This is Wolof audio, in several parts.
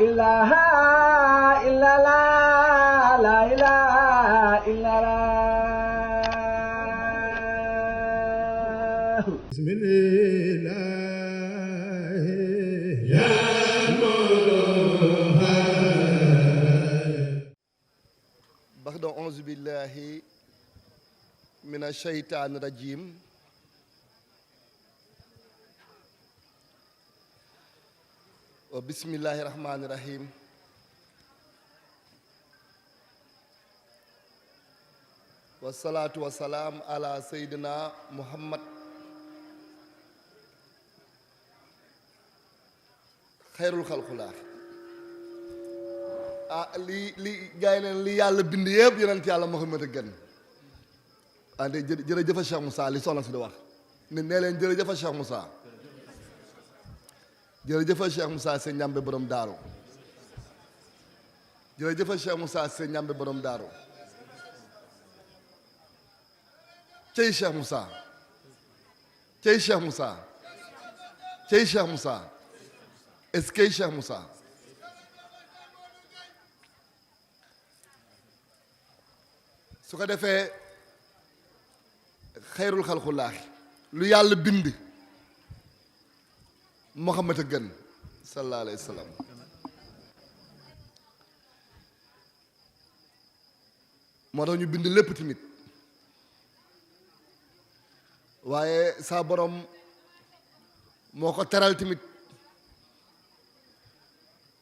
إله إلا الله لا إله إلا الله بسم الله يا بعد أعوذ بالله من الشيطان الرجيم وبسم الله الرحمن الرحيم والصلاة والسلام على سيدنا محمد خير الخلق الله li gaay neen li yàlla bind yëpp yonent yàlla Muhammad a gën ande jërëjëf Cheikh Moussa li soxna si di wax ne nee leen jërëjëf Cheikh Moussa jërëjëf Cheikh Moussa Seye Ñambe borom daaru jërëjëf Cheikh Moussa Seye Ñambe borom daaru cey Cheikh Moussa cey Cheikh Moussa cey Cheikh Moussa est-ce que Cheikh Moussa su ko defee xayrul xalqulaahi lu yàlla bind Muhammad a gën sallallahu alayhi wa sallam moo tax ñu bind lépp tamit waaye saa borom moo ko teral tamit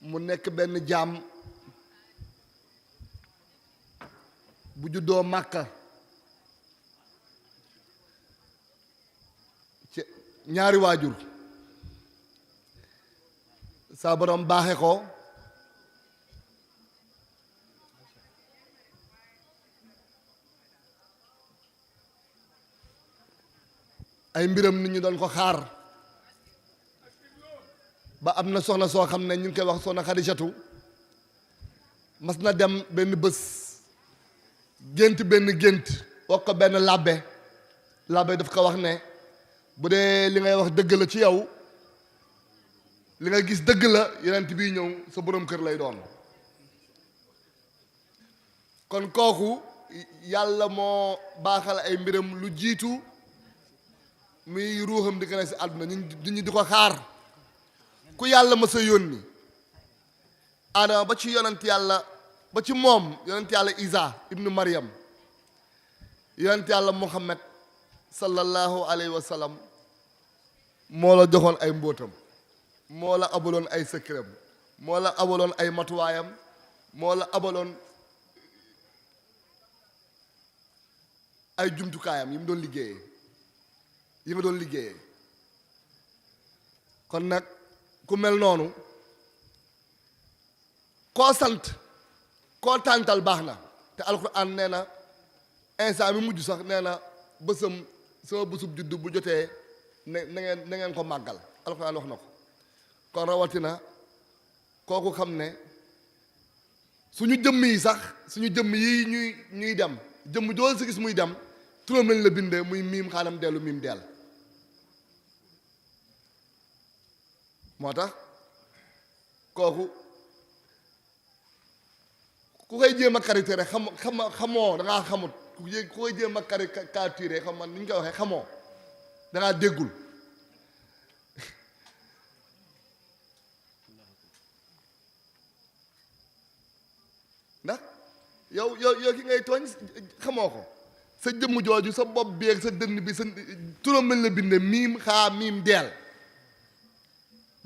mu nekk benn jaam bu juddoo Màkka ci ñaari waajur saa borom baaxe ko ay mbiram nit ñi doon ko xaar ba am na soxna soo xam ne ñu ngi koy wax soxna Xadijatu mas na dem benn bés gént benn gént wax ko benn làbbe daf ko wax ne bu dee li ngay wax dëgg la ci yow li nga gis dëgg la yonent bii ñëw sa boroom kër lay doon kon kooku yàlla moo baaxal ay mbiram lu jiitu muy ruuxam di gën a si àdduna ñu di ko xaar ku yàlla ma sa yónni Adama ba ci yonent yàlla ba ci moom yonent yàlla Isa ibnu Maryam yonent yàlla Muhammad sallallahu alayhi wa sallam moo la joxoon ay mbóotam moo la abaloon ay secret moo la abaloon ay matuwaayam moo la abaloon ay jumtukaayam yi mu doon liggéeyee yi nga doon liggéeyee kon nag ku mel noonu koo sant koo tàntal baax na te alxuraan nee na instant mi mujj sax nee na bësam sama bésub juddu bu jotee na ngeen ko màggal alxuraan wax na ko kon rawatina kooku xam ne suñu jëmm yi sax suñu jëmm yi ñuy dem jëmm jool si gis muy dem turam lañ la bindee muy miim xaanam dellu miim dell moo tax kooku ku koy jéem a caricature xamoo dangaa xamut ku koy jéem a caricature xam man ni ñu koy waxee xamoo dangaa déggul ndax yow ki ngay tooñ xamoo ko sa jëmm jooju sa bopp bi ak sa dënn bi sa turam lañ la binde miim xaa miim deel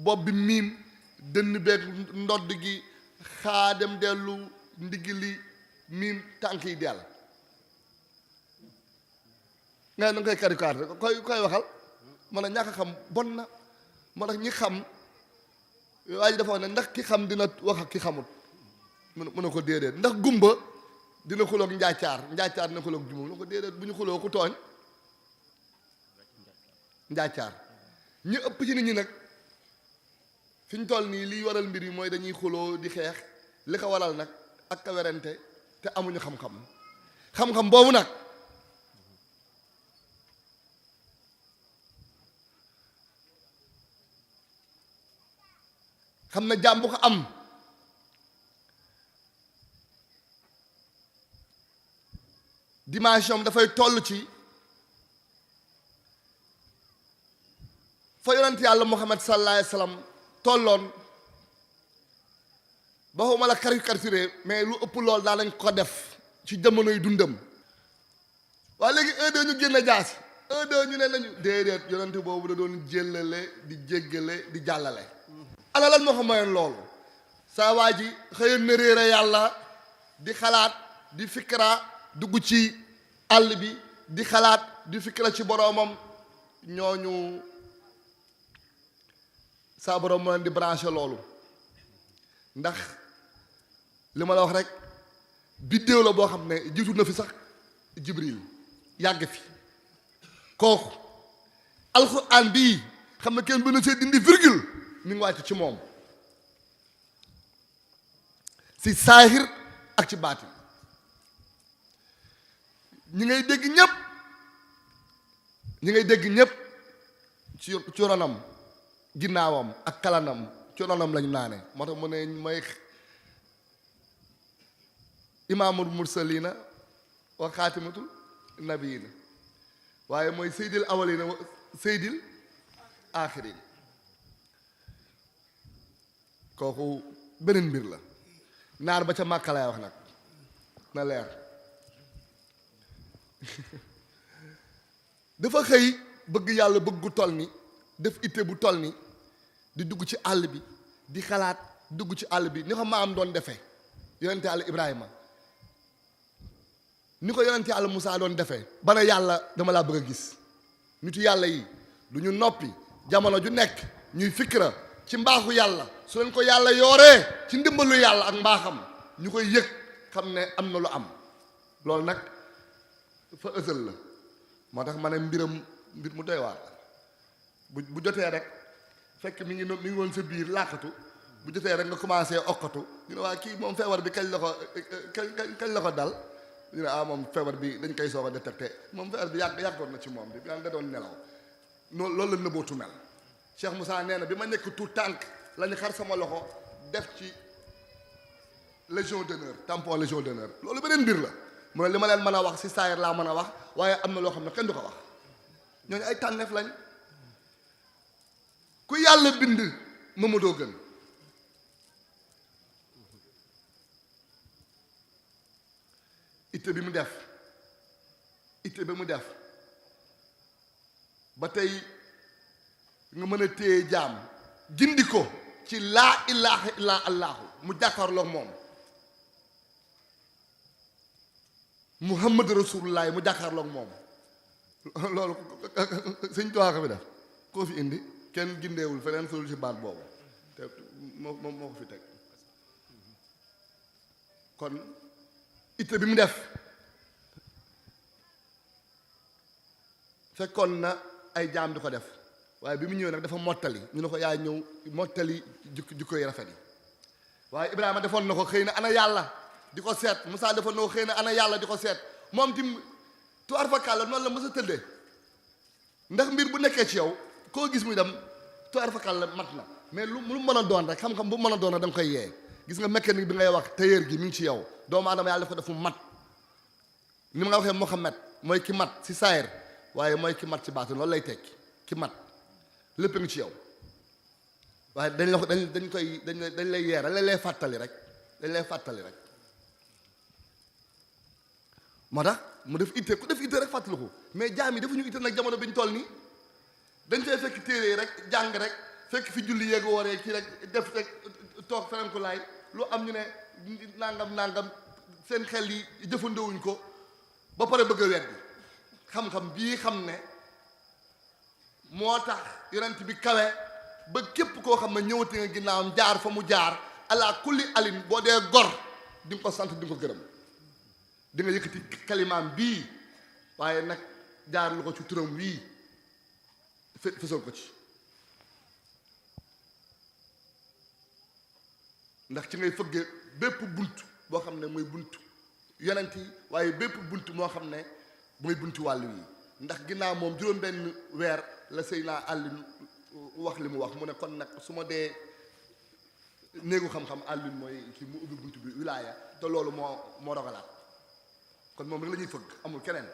bopp bi miim dënn beeg ndodd gi xaa dem dellu ndigg li miim tànk yi dell nga da nga koy karikaat rek koy waxal man a ñàkk a xam bon na moo tax ñi xam waa ji dafa wax ne ndax ki xam dina wax ak ki xamut mën na ko déedéet ndax gumba dina xuloog njaacaar dina xuloog jumum na ko déedéet bu ñu xuloo ku tooñ njaacaar ñu ëpp ci nit ñi nag fi ñu toll nii liy waral mbir yi mooy dañuy xuloo di xeex li ko waral nag ak ka werante te amuñu xam-xam boobu nag xam na jaam bu ko am dimension dafay toll ci fa yonent yàlla Muhammad sallallahu alayhi wa sallam tolloon ba xawma la caricaturé mais lu ëpp lool daa lañ ko def ci jamonoy dundam waaye léegi un deux ñu génn jaasi un deux ñu ne nañu déedéet yonent boobu da doon jéllale di jéggale di jàllale ana lan moo ko mayoon loolu saa waa ji xëyoon na réere yàlla di xalaat di fikra dugg ci àll bi di xalaat di fikra ci boroomam ñooñu saa boroom moo leen di branché loolu ndax li ma la wax rek biddéew la boo xam ne jiitu na fi sax Jibril yàgg fi kooku alxuraan bii xam ne kenn bëna see dindi virgule mi ngi wàcc ci moom si saahir ak ci baatin ñi ngay dégg ñépp ci ronam ginnaawam ak kalanam ci ronam lañu naane moo tax mu ne mooy imaamul mursalina wa xaatimatul nabiyina waaye mooy seydil awalina wa seydil aaxirin kooku beneen mbir la naar ba ca Màkka lay wax nag na leer dafa xëy bëgg yàlla bëgg gu toll ni def itte bu toll ni di dugg ci àll bi di xalaat dugg ci àll bi ni ko maam doon defee yonente yàlla Ibrahima ni ko yonente yàlla Musaa doon defee ba ne yàlla dama laa bëgg a gis nitu yàlla yi du ñu noppi jamono ju nekk ñuy fikra ci mbaaxu yàlla su leen ko yàlla yooree ci ndimbalu yàlla ak mbaaxam ñu koy yëg xam ne am na lu am loolu nag fa ësal la moo tax ma ne mbir mu doy waar bu jotee rek fekk mi ngi woon sa biir làqatu bu jotee rek nga commencé okkatu ñu ne waa kii moom feebar bi kañ la ko dal ñu ne moom feebar bi dañ koy soog a détecté moom feebar bi yàggoon na ci moom bi da doon nelaw noonu loolu la nëbbootu mel Cheikh Moussa nee na bi ma nekk tout tànk la ñu xar sama loxo def ci légion d'honneur tampon légion d'honneur loolu beneen mbir la mu ne li ma leen mën a wax si saayir laa mën a wax waaye am na loo xam ne kenn du ko wax ñooñu ay tànneef lañ ku yàlla bind Mamadou gën itte bi mu def ba tey nga mën a téye jaam gindi ko ci laa ilaha illa allahu mu jàkkaarloog moom muhammad rasulullah mu jàkkaarloog moom loolu sëñ Tuubaa ko fi def koo fi indi kenn gindeewul feneen sul ci baat boobu te moo ko fi teg kon itte bi mu def fekkoon na ay jaam di ko def waaye bi mu ñëwee nag dafa mottali ñu ne ko yaa ñëw mottali jukko yi rafet yi waaye Ibrahima defoon na ko xëy na ana yàlla di ko seet Moussa defoon na ko xëy na ana yàlla di ko seet moom tim tuwaar fa kàlla noonu la mës a tëddee ndax mbir bu nekkee ci yow koo gis muy dem tuwaar fa kàlla mat na mais lu mën a doon rek xam-xam bu mën a doon rek da nga koy yee gis nga mécanique bi ngay wax tailleur gi mi ngi ci yow doomu aadama yàlla def ko def mu mat ni ma nga waxee Mohamed mooy ki mat si saayir waaye mooy ki mat ci baatin loolu lay tekki ki mat lépp ngi ci yow waaye dañ la ko dañ lay yeer dañ lay fàttali rek moo tax mu def itte ku def itte rek fàttaliku mais jaam yi defuñu itte nag jamono bi ñu toll nii dañ fay fekk téere yi rek jàng rek fekk fi julli yeeg wooree kii rek def rek toog feneen ko laay lu am ñu ne nangam seen xel yi jëfandewuñ ko ba pare bëgg a weddi xam-xam bii xam ne moo tax yonent bi kawe ba képp koo xam ne ñëwati nga ginnaawam jaar fa mu jaar ala kulli alin boo dee gor di nga ko sant di nga ko gërëm di nga yëkkati kalimaam bii waaye nag jaar lu ko ci turam wii fësal ko ci ndax ci ngay fëgge bépp bunt boo xam ne mooy bunt yonent yi waaye bépp bunt moo xam ne mooy buntu wàllu yi ndax ginnaaw moom juróom-benn weer la Seydina Alioune wax li mu wax mu ne kon nag su ma dee néegu xam-xam Alioune mooy kii mu ubbi buntu bi wilaaya te loolu moo rogalaat kon moom rek la ñuy fëgg amul keneen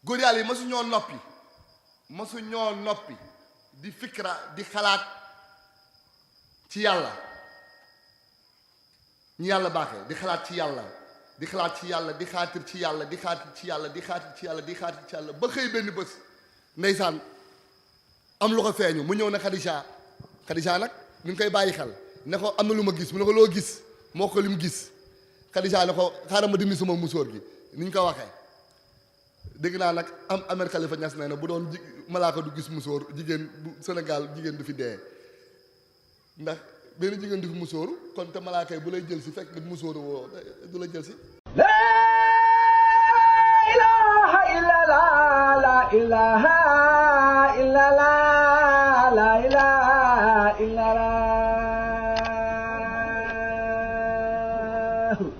góor yàlla yi masu ñoo noppi di fikra di xalaat ci yàlla ñu yàlla baaxee di xalaat ci yàlla di xalaat ci yàlla di xaatir ci yàlla di xaatir ci yàlla di xaatir ci yàlla di xaatir ci yàlla ba xëy benn bés ndeysaan am lu ko feeñu mu ñëw ne Xadija nag ñu ngi koy bàyyi xel ne ko am na lu ma gis mu ne ko loo gis moo ko lim gis Xadija ne ko xaaral ma dindi sama musóor gi ni ñu ko waxee dégg naa nag am Ahmed Khalifa Niass nee na bu doon malaaka du gis musóor jigéen bu Sénégal jigéen du fi dee ndax benn jigéen du fi musóoru kon te malaaka yi bu lay jël si fekk nga musóoru woo du la jël si la ilaha illallah la ilaha illallah la ilaha illallah